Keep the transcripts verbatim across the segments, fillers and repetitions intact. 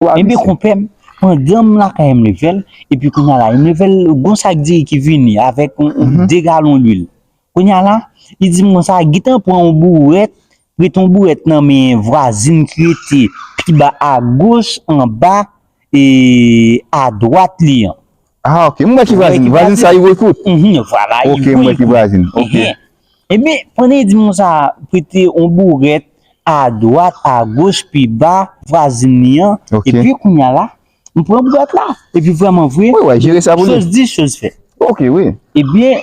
Ebyen, konpè m, pandan m lakay m leve l, epi kounye a la, m leve l, gon sak diri ki vini avèk yon, yon de galon lwil. Kounye a la, li di m konsa, gentan pran yon bourèt, prete yon bourèt nan men vwazin ki rete pi ba agoch, anba, e adwat li an. Ah, ok. M wè ki vwazin. Vwazin sa, Ivo Ekout. Mhm, vwala, ok, m wè ki vwazin. Ok. Ebyen, pandan li di m konsa, prete yon bourèt adwat, agoch, pi ba, vwazin li an. Ok. Epi kounye a la, m pran bourèt la. Epi vrèman vre, wi, wi, jere sa pou li. Choz di, choz fè. Ok, wi. Ebyen,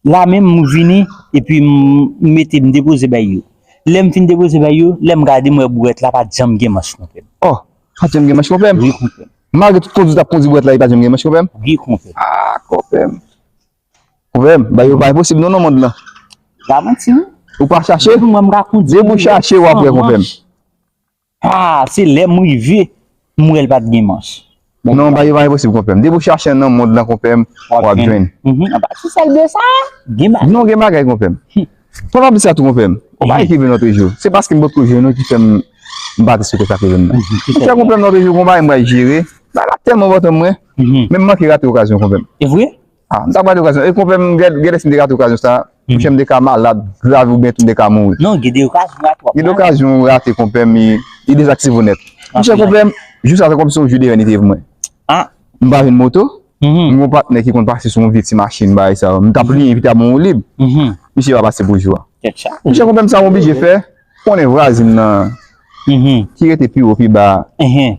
la menm, m vini, epi m mete, m depoze bay yo. Lè m fin depoze bay yo, lè m gade, m wè bourèt la pa t janm gen manch, konpè m. Oh, pa t janm gen manch, konpè m? Wi, konpè m. Malgre tout kondui t ap kondui bourèt la, li pa t janm gen manch, konpè m? Wi, konpè m. Ah, konpè m. Konpè m, bay yo pa enposib non, nan mond lan. Pa manti, non. Ou pa chache? Depi mwen, m ka kondui. Depi w chache, w ap wè, konpè m. Ah, se lè m rive, m wè l pa t gen manch. Non, bay yo pa enposib, konpè m. Depi w chache nan mond lan, konpè m, w ap jwenn. Mhm. Ah, pa sou sèl de sa, gen bagay. Non, gen bagay, konpè m. Fò m ap di sa tou, konpè m. Yon bagay ki rive lòt jou. Se paske m potko jwenn ou ki fè m, m pa tris pou sa ki rive m nan. Mhm, ki fè, konpè m, lòt jou, gon bagay m pral jere. Bagay la tèlman enpòtan mwen. Mhm. Men m manke rate okazyon, konpè m. E vre? Ah, m ta pral rate okazyon. E konpè m, gen, gen lè si m te rate okazyon sa, monchè, m te ka malad grav oubyen tou m te ka mouri. Non, gen de okazyon w rate, w ap rate. Gen de okazyon w rate, konpè m, li, li dezaktive w nèt. Monchè, konpè m, jou sa, se kòmsi yon jou de rèv li te ye pou mwen. Ah. M pa jwenn moto. Mhm. M gon patnè ki konn pase sou yon vye ti machin, bagay sa yo. M t ap liyen, epi ta bon woulib. Mhm. Misye pa pase pou jou a. Tèt chaje. Monchè, konpè m, sa m oblije fè, konnen vwazin nan, mhm, ki rete pi wo, pi ba. Mhm.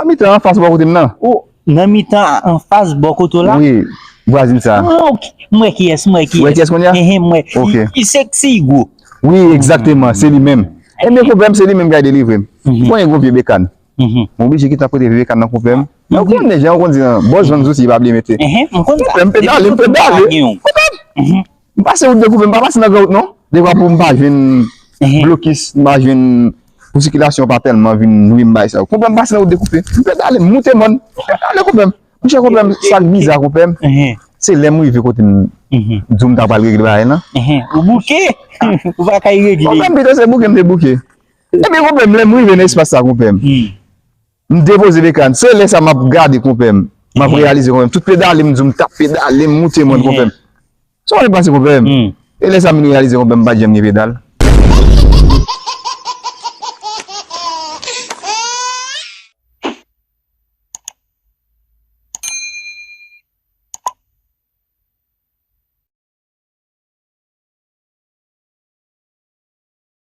Nan mitan anfas bò kote m nan. O, nan mitan anfas bò kote w la? Wi, vwazin sa. Ah, ok. M wè kiyès, m wè kiyès. Ou wè kiyès kounye a? Ehe, m wè. Ok. Li, li seksi, li gwo. Wi, egzakteman, se li menm. Ebyen, konpè m, se li menm k al delivre m. Mhm. Konnen gon vye bekàn. Mhm. M oblije kite m ap prete vye bekàn nan, konpè m. Men ou konnen jan yo konn di an, bòs vann zouti, li pa bliye mete. Ehe, m konn sa. Konpè m, m pedale, m pedale. Konpè m. Mhm. M pase wout de koupe, m pa pase nan gran wout non. Dekwa pou m pa jwenn blokis, m pa jwenn pou sikilasyon pa tèlman vin nwi m bay sa yo. Konpè m pase nan wout de koupe. M pedale, m moute mòn. M pedale konpè m. Monchè konpè m, sa k biza konpè m. Se lè m rive kote m di w m ta pral regle bagay lan. Ou bouke. Ou pa kay regle. Konpè m pito se bouke m te bouke. Ebyen konpè m, lè m rive nan espas sa konpè m. M depoze bekàn. Se lè sa m ap gade konpè m. M ap reyalize konpè m. Tout pedale m di w m t ap pedale, m moute mòn konpè m. Sa w ap pase konpè m? E lè sa m vin reyalize konpè m pa t janm gen pedal.